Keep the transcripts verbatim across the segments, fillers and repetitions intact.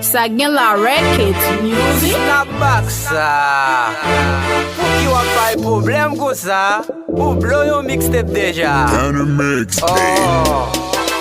Sa gen la Records Music. Snapback sa. Pouki w ap bay pwoblèm konsa? Ou blow yon mixtape deja. Dynamix, baby. Oh.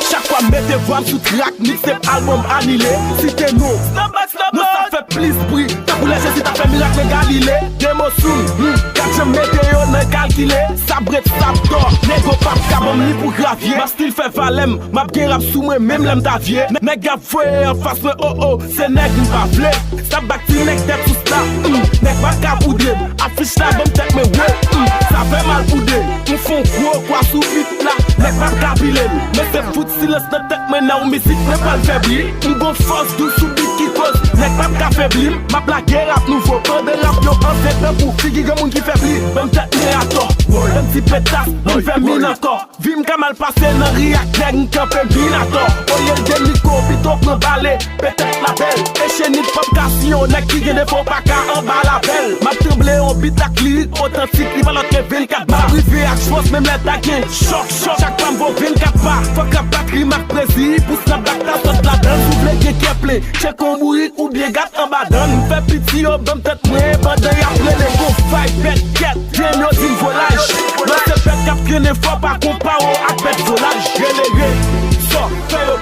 Chak fwa m mete vwa m sou trak, mixtape album anile. Site non, Snapback, Snapback. Non, sa fè plis bri. Tankou lè Jezi t ap fè mirak nan Galile. Demo soul, hmm, gad jan m mete yo nan kalkile. Sa bret, sa tò, nego p ap ka ban m li pou gravye. M ap still fè valè m, m ap gen rap sou mwen menm lè m ta vye. Nèg ap voye anfas mwen, oh oh, se nèg m pa vle. Snapback ti nèg tèt sou snap, hmm, nèg pa ka boudre m. Afich la ban m tèt mwen wo, hmm, sa fè mal boude. M fon gwo kwa sou beat la, nèg pa ka pile m. Men se fout silans nan tèt mwen nan yon mizik mwen pral fè bri. M gon fòs dous sou beat ki koz nèg pa ka febli m. M ap lage rap nouvo pandan rap yo ansyen tankou figi granmoun ki febli. Ban m tèt mwen atò, ban m ti petas, ban m fè min ankò. Vi m ka mal pase nan ri ak nèg, m kanpe minatò. Olye l gen mikwo, pito pran bale, petèt labèl. Echenit p ap ka si yon nèg ki gen defo pa ka anba labèl. M ap tranble yon bit ak lirik otantik, li pa lòt ke vennkat ba. M ap rive ak fòs, menm lè ta gen chòk, chòk. Chak pa m vo vennkat ba. Fòk rap batri m ak prezi, pou Snapback ta sot ladan l. Si w vle gen kè plen, tcheke yon bourik oubyen gad anba dan l. M fè piti yo ban m tèt mwen, pandan y ap rele gon fight, bèt kèt. Vye m yo di m volaj. Lò se bèt k ap trennen fò, pa konpare w ak bèt volaj. Rele re, sò, fè yo